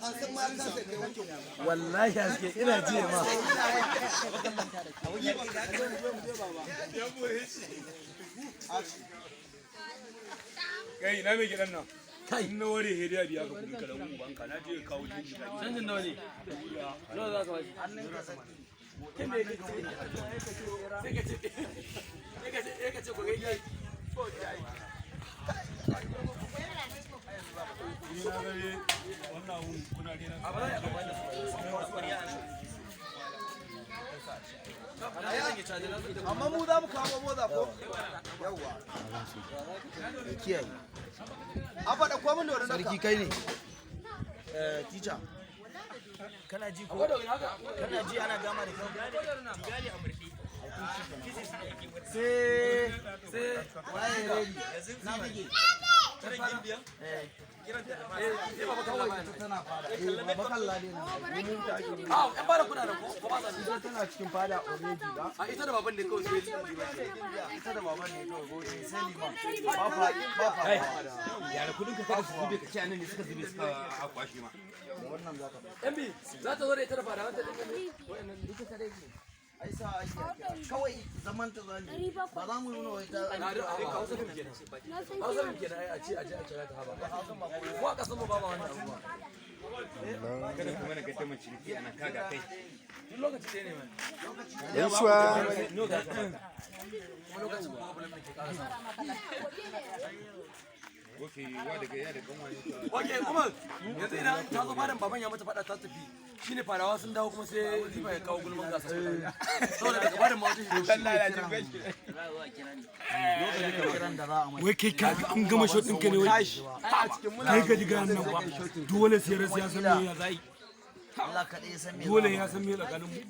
An san ma ka sai kai wankin. Wallahi haske ina ji ma. Kai, ina mai gidan nan? Kai. In na ware hediya biya ka kudin ka dan ubanka, na je kawo canji ka. Canjin nawa ne? Nawa za ka bashi? Kai me kake ce? Sai ka ce sai ka ce sai ka ce ku gaida. Ni na gare wannan abun kuna rena. A ba za a yi amfani da su. Amma mu za mu kawo moza ko? Yawwa. Ya kiyaye. A faɗa ko mun da wani. Sarki kai ne. Eh, teacher. Kana ji ko? Kana ji ana gama da kyau? Sai waye ready? Na bige. Eh. Kawai ita tana fada. Eh, baba kalla ne na. Ah, ƴan bada kuna nan ko ba sa ci? Ita tana cikin fada already ba. A ita da baban ne kawai sai Ita da baban ne kawai gobe sai liman. Ba fa ba fa. Yara kudin ka kada su zube, ka ce anan ne suka zube suka a kwashe ma. Da wannan zaka. MB za ta zo da ita da fadawan ta ɗin ne. Wa'annan duka kare ne. Ai sa ake a kira. Kawai zaman ta zani. Ba za mu nuna wai ta. Na da a Hausa fim kenan. Hausa fim kenan ai a ce a je a kira ta haba. Ko a kasan mu ba ma wannan abubuwa. Kada ku mana gaddamar ciniki anan, kaga kai. Duk lokaci ɗaya ne man. Gaisuwa. Kuma lokacin problem ne ke ƙara sa. Okay, wa daga ya da kanwa ne. Ok, Umar, yanzu idan ta zo fadan baban ya mata fada ta tafi. Shine fadawa sun dawo kuma sai Zifa ya kawo gulman gasa. Saboda daga fadan ma wata shi. Kiran da za a mai. Wai kai ka an gama shot ɗinka ne wai? Kai ka ji gayan nan ba. Dole sai rasu ya san me ya zai. Allah kaɗai ya san me. Dole ya san me tsakanin mu.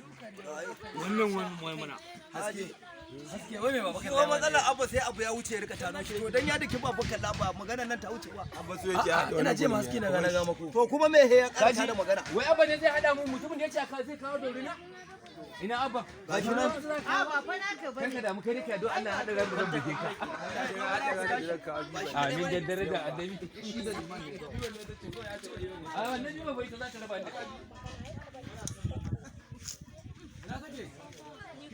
Wannan wannan wai mana. Haske. Haske, wai me baba Ko matsalar abu sai abu ya wuce ya rika tano shi. To dan ya daki babu kalla ba maganar nan ta wuce ba. Abba so yake haɗa. Ina ce ma haske na gana ga mako. To kuma me he ya karanta da magana? Wai abba ne zai haɗa mu, mutumin da ya ce zai kawo dorina? Ina abba? Gashi nan. A ba fa naka bane. Kanka da mu kai nake addu'a Allah ya haɗa ran da zan buge ka. Amin da daraja annabi. A wannan juma bai ta za ta raba ni da kai. Ina take?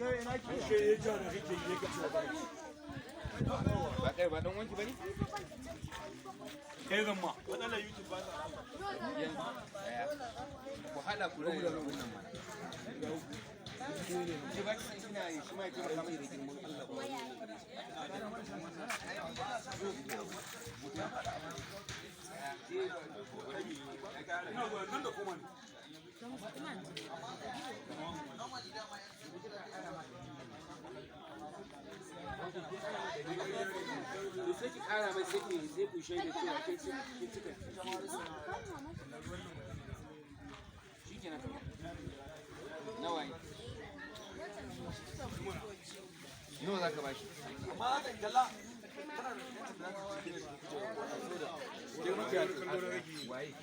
Kai ya ja da kake yi ka ce ba. Ba kai ba dan wanki bane? Kai zan ma. Ku haɗa ku rage wannan mana. Ki ba ki san kina yi shi ma ya taimaka mai da girman Allah. Ina zuwa nan da koma ne. To sai ki kara mai, sai ki sai ku shaida cewa kai sai ki cika. Shikenan kawai. Nawa ne? Nawa za ka bashi? Amma za ta kalla. Waye?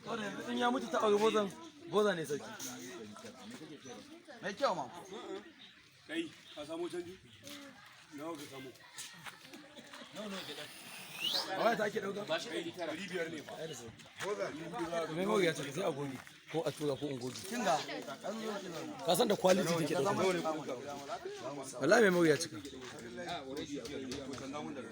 Saboda yanzu in ya mutu ta aure bozan boza ne sarki. Mai kyau ma. Kai ka samu canji? Nawa ka samu? A waya ta ake ɗauka? Bashi 900. 500 ne fa. Me mawuya ya ce sai a goge ko a tura ko in goge. Kinga. Ɗan zo ki zauna. Ka san da quality take ɗauka. Wallahi mai mawuya cika.